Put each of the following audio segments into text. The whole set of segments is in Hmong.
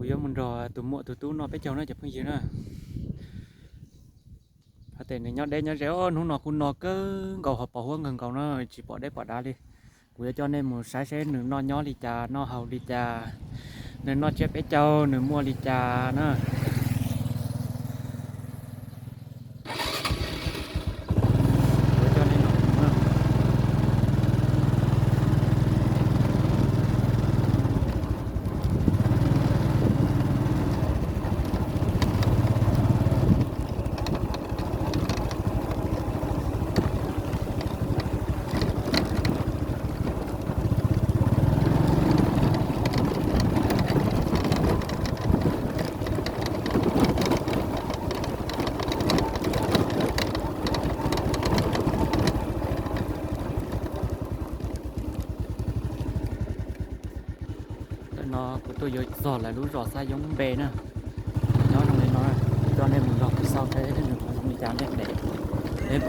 Kuv yuav mus nrog tus muam tus tub noj peb caug na cov phooj ywg na. Hais tias nws nyob deb nyob ze, hnub no kuj no kawg nkaus ho pos huab nkaus nkaus na, tsis pom deb pom dav li. Kuv yuav coj nej mus saib seb nws noj nyob li cas, noj haus li cas, nws noj tsiab peb caug nws muaj li cas na. Ntawm no kuv tuaj yuav txog lawv lub zos Xab Yoob Npe na. Nyob zoo li no, coj nej mus nrog kuv xauj seb nws zoo li cas nej pem peb.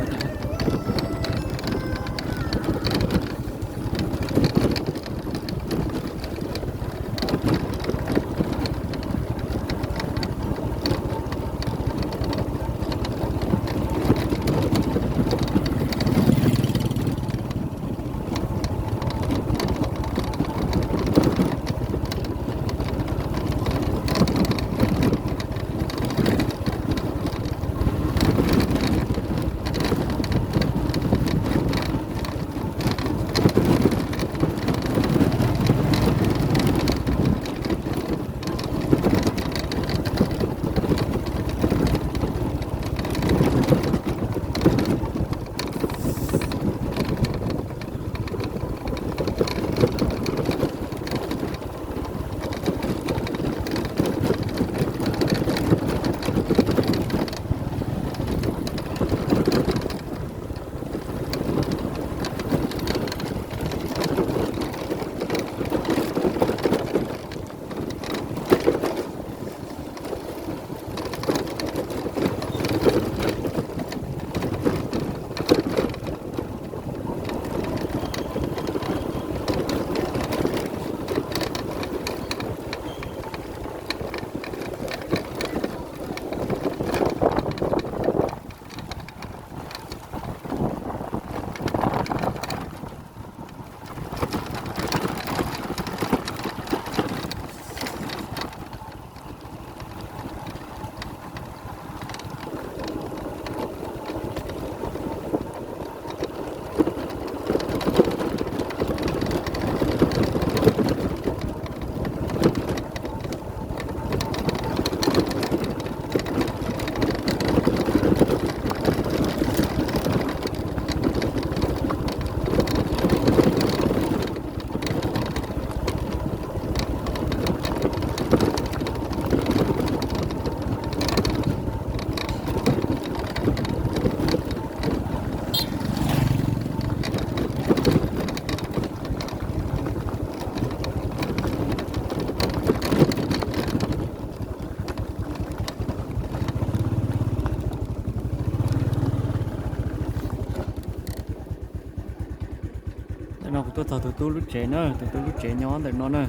Ntawm no kuv tuaj txog tus tub lub tsev na, tus tub lub tsev nyob ntawm no na.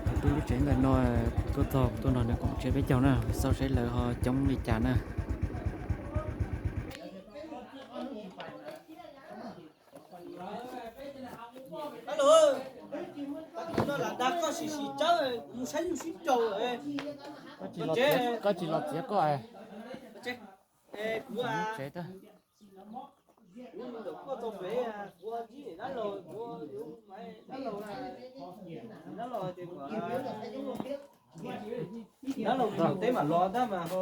Tus tub lub tsev ntawm no, kuv tuaj txog kuv tuaj nrog nws koom tsiab peb caug na, xauj seb lawv ho coob li cas na. Lam dag koj sim sim tsawb mus saib yus sib raug. Koj tsis los txiav koj. Kuv tsev, kuv ntawm koj tau pem, kuv ntsib dab laug, kuv, dab laug tias kom, dab laug teb mam los tab mas ho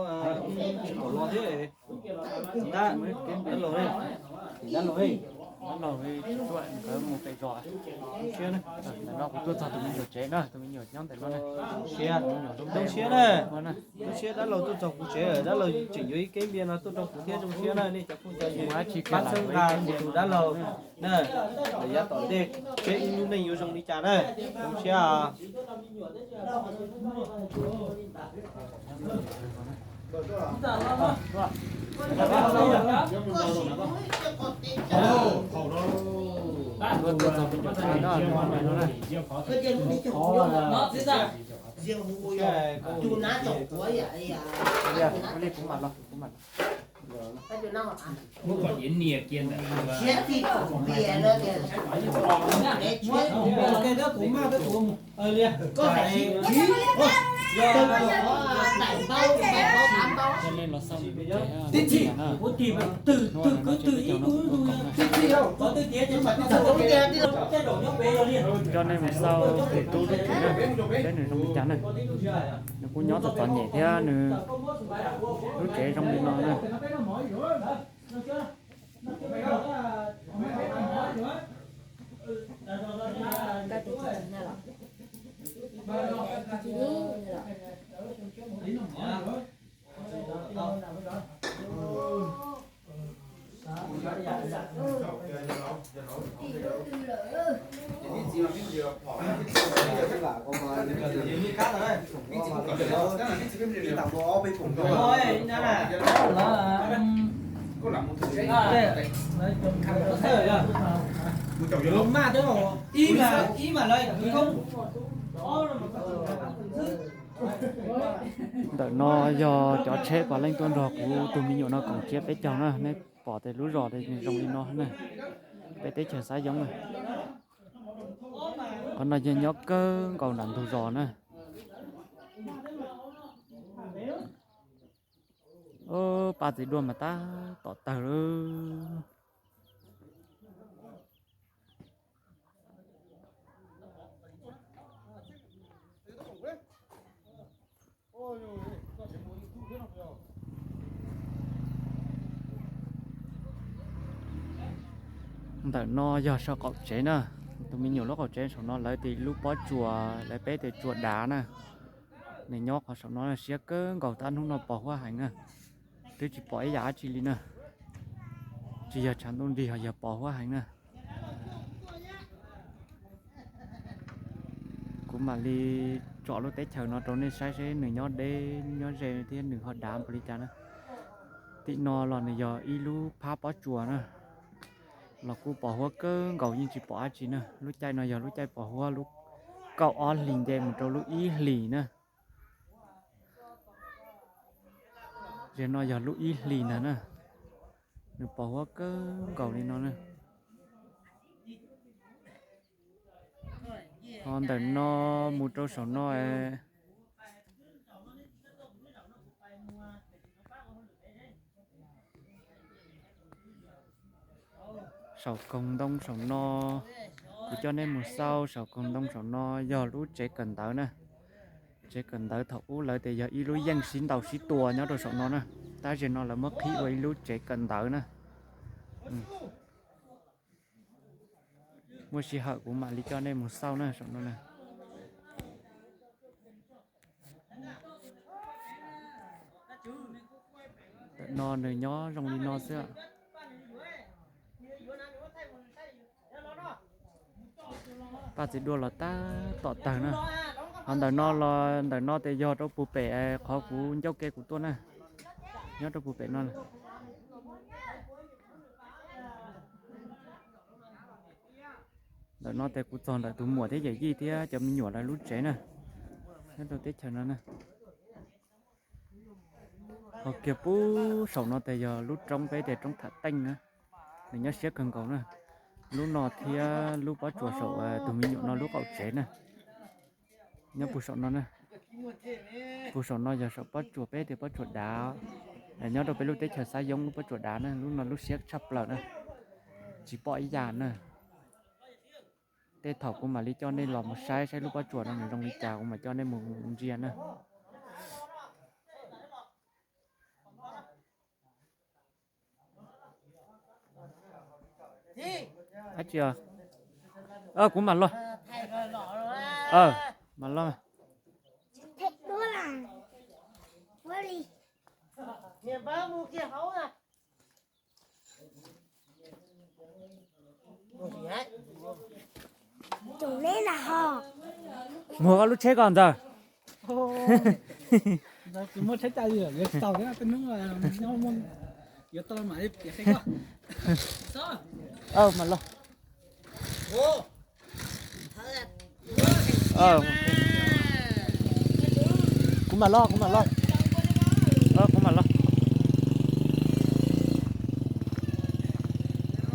tsis pom los thiab. Dab laug, dab laug, dab laug tsis tuaj, nkawd mus pem zos. Ntawm no kuv tuaj txog tus me nyuam tsev na, tus me nyuam nyob ntawm no na. Zoo siab na, zoo siab dab laug tuaj txog kuv tsev, dab laug tseem yuav ib keb npias no tuaj rau kuv thiab, zoo siab na nej cov phooj cov ywg. Pab txhawb nqa kuv tus dab laug na, yav tom ntej seb ib hnub neej yuav zoo li cas na. Zoo siab os. Tuaj txog pem caum no na, no na. Tus na tsoom puav yam li kuv mam los. Siab txij tus tias no tias, Coj nej mus xauj tus tub lub tsev na, peb nws zoo li cas na. Nws kuj nyob txom txom nyem thiab nws lub tsev zoo li no na. Ntawm no yog cov tsheb puav leej tuaj nrog kuv tus me nyuam no koom tsiab peb caug na. Nej pom tias lub zos zoo li no na, peb teb chaws Xav Yoov na. Qhov no yog nyob kawg nkaus nram ntug zos na. Paj txiv duaj mas tab tom tawg lawm. Ntawm no yog saum qaum tsev na, tus me nyuam lub qaum tsev saum no lawv tis lub pob tsuas, lawv peb tias tsuas dav na. Nws nyob qhov saum no siab kawg nkaus, tab hnub no pos huab heev na, twb tsis pom ib yam dab tsi li na. Tsis yog tshav ntuj nrig, ho yog pos huab heev na. Kuv mam li tsom lub teb chaws no rau nej saib seb nws nyob deb nyob ze thiab nws ho dav npaum li cas na. Tim no los nws yog ib lub phab pob tsuas na, los kuj pos huab kawg nkaus yeej tsis pom dab tsi na. Lub caij no yog lub caij pos huab, lub kaum ob hlis nce mus rau lub ib hlis na. Zaum no yog lub ib hlis ntag na, nws pos huab kawg nkaus li no na. Ho ntawm no mus rau saum no, saum koog ntoo saum no, kuv coj nej mus xauj saum koog ntoo saum no yog lub tsev kawm ntawv na. Tsev kawm ntawv thaum ub lawv tias yog ib lub yeej sib ntaus sib tua nyob rau saum no na, tab sis no lawv muab qhib ua ib lub tsev kawm ntawv na. Muaj sij hawm kuv mam li coj nej mus xauj na saum no na. Ntawm no nws nyob zoo li no xwb. Paj txiv duaj los tab tom tawg na. Ho ntawm no los ntawm no ces yog rau puag pem qhov kuv ncauj ke kuv tuaj na, nyob rau puag pem no. Ntawm no ces kuv txog ntawm tus muam thiab yawm yij thiab cov me nyuam lawv lub tsev na, nyob rau teb chaws no na. Ho kiag pub saum no ces yog lub roob peb tias roob Tham Teej na, nws nyob siab kawg nkaus na. Lub no thiab lub pob tsuas saum tus me nyuam no lub qaum tsev na, nyob puag saum no na. Puag saum no yog saum pob tsuas peb tias pob tsuas dav, nyob rau peb lub teb chaws Xav Yoov lub pob tsuas dav na, lub no lub siab tshaj plaws na, tsis pom ib yam na. Tej thaum kuv mam li coj nej los mus saib saib lub pob tsuas no nws zoo li cas kuv mam coj nej mus ntsia na. Dab tsi? Kuv mam los. Mam los. Mus koj lub tsheb ko ntxawm. Mam los. Kuv mam los, kuv mam los. Kuv mam los.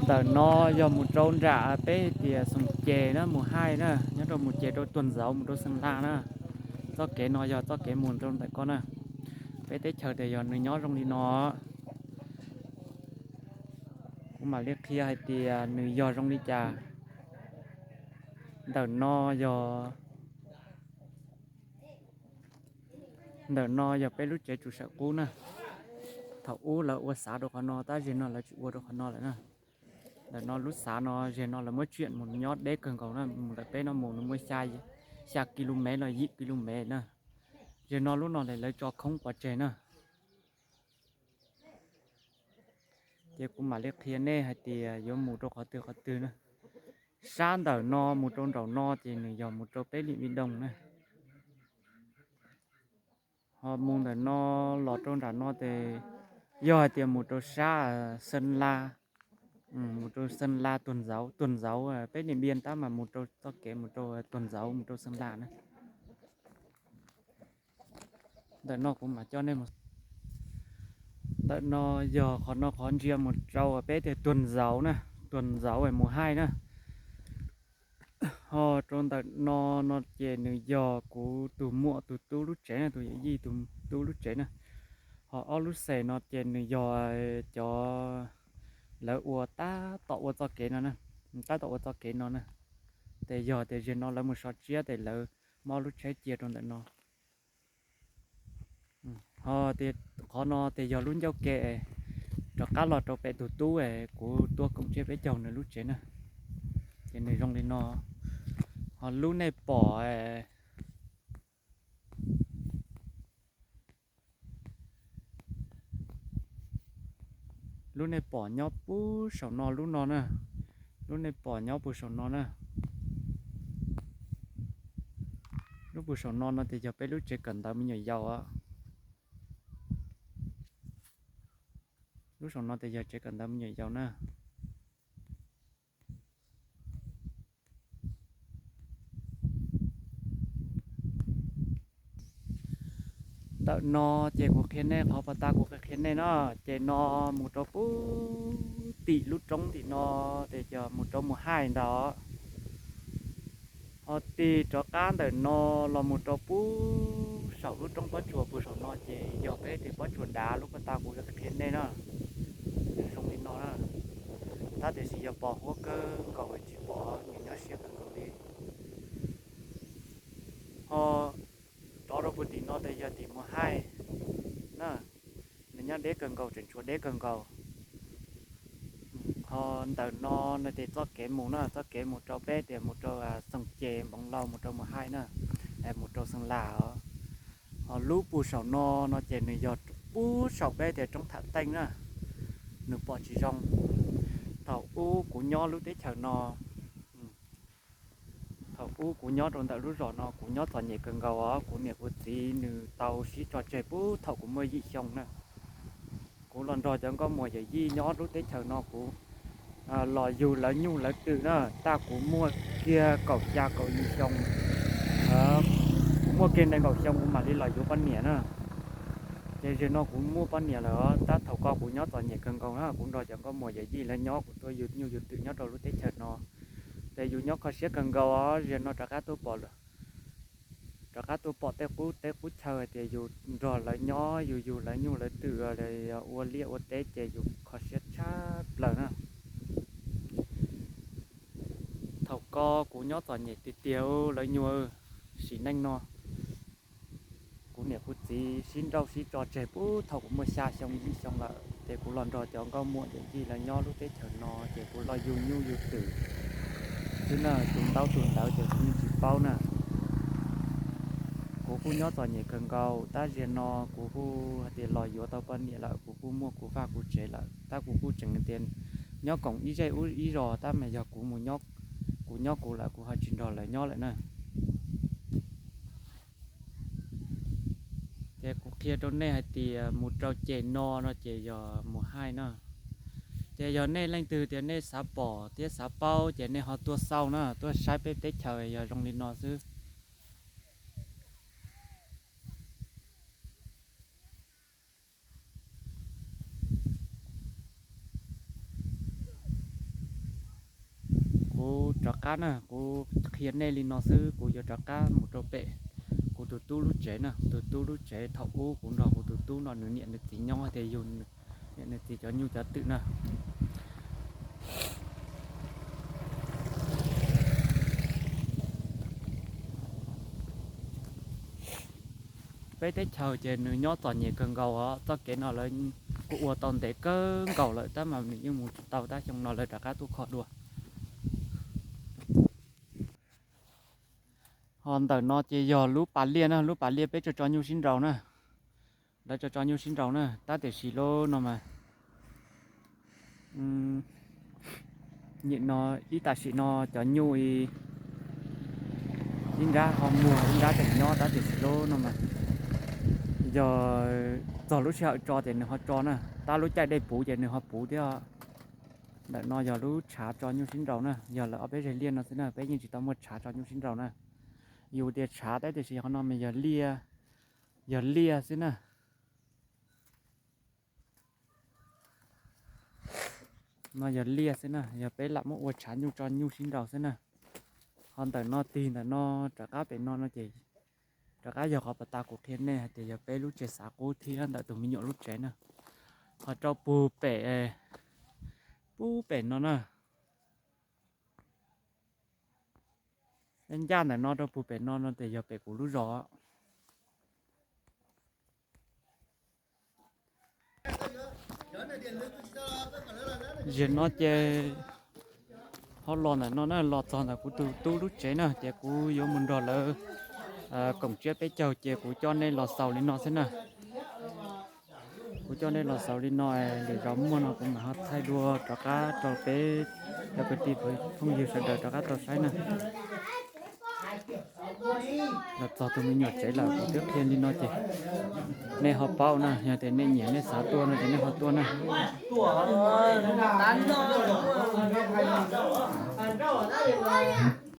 Ntawm no yog mus rau nram peb tias Xoom Ces na, mus Haij na, nyob rau mus ces rau Tuag Ntxauv mus rau Xeev Las na. Txoj kev no yog txoj kev mus rau ntawm ko na. Peb teb chaws tias yog nws nyob zoo li no. Kuv mam li qhia hais tias nws yog zoo li cas. Ntawm no yog, ntawm no yog peb lub tsev tsum sawm qub na. Thaum ub lawv ua xav rau qhov no tab zeg no lawv tsis ua rau qhov no lawm na. Ntawm no lub xav no zeg no lawv muab tsiam mus nyob deb kawg nkaus na, mus ntawm peb no mus nws muaj xya, xya ki lu mev los yim ki lu mev na. Zeg no lub no lawv tso khoob pov tseg na. Ces kuv mam li qhia nej hais tias yuav mus rau qhov twg qhov twg na. Sab ntawm no mus rau nraum no ces nws yog mus rau peb Lim Vij Doog na. Ho mus ntawm no los rau nram no ces yog hais tias mus rau sab Xeev Las, mus rau Xeev Las Tuag Ntxauv, Tuag Ntxauv peb Lim Vij Doog tab mas mus rau txoj kev mus rau Tuag Ntxauv mus rau Xeev Las na. Ntawm no kuv mam coj nej mus. Ntawm no yog qhov no qhov ntsia mus rau peb tias Tuag Ntxauv na, Tuag Ntxauv mus Haij na. Ho rau ntawm no no ces nws yog kuv tus muam tus tub lub tsev na, tus yawm yij tus tub lub tsev na. Ho ob lub xes no ces nws yog cov lawv ua tab tom ua txoj kev no na, tab tom ua txoj kev no na. Ces yog tias zeg no lawv mus so tsiab ces lawv muab ob lub tsheb cia rau ntawm no. Ho tias qhov no ces yog lub ncauj ke rov qab los rau pem tus tub kuv tuaj koom tsiab peb caug nws lub tsev na. Ces nws zoo li no. Ho lub nej pom, lub nej pom nyob puag saum no lub no na. Lub nej pom nyob puag saum no na. Lub puag saum no no ces yog peb lub tsev kawm ntawv me nyuam yaus os. Lub saum no ces yog tsev kawm ntawv me nyuam yaus na. Ntawm no ces kuv qhia nej qhov pas tas kuv qhia nej no, ces no mus rau puag tim lub roob tim no, ces yog mus rau mus haij ntawd. Ho tig rov qab ntawm no los mus rau puag saum lub roob pob tsuas puag saum no ces yog peb tias pob tsuas dav lub pas tas kuv qhia nej na. Zoo li no na. Tab tiam sis yog pos huab kawg nkaus tsis pom, nws nyob siab kawg nkaus li. Ho rov rau puag tim no ces yog tim mus haij na. Nws nyob deb kawg nkaus, tseem tshuav deb kawg nkaus. Ho ntawm no no ces txoj kev mus na, txoj kev mus rau peb tias mus rau Xoom Ces, Npoov Lauj, mus rau mus haij na, mus rau Xeev Las os. Ho lub puag saum no no ces nws yog puag saum peb tias roob Tham Teej na. Nws pom tsis zoo. Thaum ub kuv nyob lub teb chaws no, thaum ub kuv nyob rau ntawm lub zos no kuv nyob txom nyem kawg nkaus os, kuv niam kuv txiv nws tau sib tso tseg puag thaum kuv muaj yim xyoo na. Kuv los nrog cov nkauj muam yawm yij nyob lub teb chaws no kuv los yug lawv nyuj lawv twm na, tab kuv muaj kiag kaum xya kaum yim xyoo. Kuv muaj kiag nees nkaum xyoo kuv mam li los yuav poj niam na. Ces zeg no kuv muaj poj niam lawm, tab thaum ko kuv nyob txom nyem kawg nkaus na, kuv nrog cov nkauj muam yawm yij lawv nyob, kuv tuaj yug nyuj yug twm nyob rau lub teb chaws no. Ces yus nyob kho siab kawg nkaus os, zeg no rov qab tuaj pom, rov qab tuaj pom tej qub teb qub chaw hais tias yus nrog lawv nyob, yus yug lawv nyuj lawv twm, ua liaj ua teb ces yus kho siab tshaj plaws na. Thaum ko kuv nyob txom nyem tiag tiag lawv nyuag sim neej no. Kuv niam kuv txiv sib nrauj sib tso tseg puag thaum kuv muaj xya xyoo yim xyoo lawm, ces kuv los nrog cov nkauj muam yawm yij lawv nyob lub teb chaws no, ces kuv los yug nyuj yug twm xwb na, tus ntaub tus ntawv ces kuv yeej tsis paub na. Kuv kuj nyob txom nyem kawg nkaus, tab zeg no kuv kuj hais tias los yuav tau poj niam lawm, kuv kuj muaj kuv vaj kuv tsev lawm, tab kuv kuj tseem tias nyob koom ib zej ib zos, tab mas yog kuv mus, kuv nyob kuv lawm, kuv ho tsis nrog lawv nyob lawm na. Ces kuv qhia rau nej hais tias mus rau ces no no ces yog mus haij no. Ces yog nej leej twg tias nej xav pom thiab xav paub ces nej ho tuaj xauj na, tuaj saib peb teb chaws yog zoo li no xwb. Kuv rov qab na, kuv qhia nej li no xwb, kuv yuav rov qab mus rau pem kuv tus tub lub tsev na, kuv tus tub lub tsev thaum ub kuv nrog kuv tus tub no nws niam nws txiv nyob tias yug niam nws txiv cov nyuj cov twm na. Peb teb chaws ces nws nyob txom nyem kawg nkaus os, txoj kev no lawv kuj ua tau ntev kawg nkaus lawm tab mas nws yeej mus tsis tau, tab xyoo no lawv rov qab tuaj kho dua. Ho ntawm no ces yog lub pas liaj na, lub pas liaj peb tso tso nyuj sib nraus na. Lawv tso tso nyuj sib nraus na, tab tiam sis lub no mas nim no ib tam sim no cov nyuj ib nrab ho muag ib nrab tseem nyob, tab tiam sis lub no mas yog txog lub sij hawm tso ces nws ho tso na, tab lub caij dej puv ces nws ho puv thiab. Ntawm no yog lub tshav tso nyuj sib nraus na, yog lawv ob peb zeg liaj no xwb na, peb yeej tsis tau muaj tshav tso nyuj sib nraus na. Yus tias tshav tab tiam sis qhov no mas yog liaj, yog liaj xwb na. No yog liaj xwb na, yog peb lam muab ua tshav nyuj tso nyuj sib nraus xwb na. Ho ntawm no tig ntawm no rov qab pem no no ces rov qab yog qhov pas tas kuv qhia nej hais tias yog peb lub tsev xav qub thiab ntawm tus me nyuam lub tsev na. Ho rau puag pem, puag pem no na, ncaj ntawm no rau puag pem no no ces yog pem kuv lub zos. Ziag no ces ho los ntawm no na, los txog ntawm kuv tus tub lub tsev na, ces kuv yuav mus nrog lawv koom tsiab peb caug, ces kuv coj nej los xaus li no xwb na. Kuv coj nej los xaus li no, lwm zaus muaj no kuv mam ho thaij dua rov qab rau peb cov kwv tij phooj ywg sawv daws rov qab tau saib na. Los txog tus me nyuam tsev lawm kuv twb qhia li no ces nej ho paub na, yog tias nej nyiam nej xav tuaj no ces nej ho tuaj na.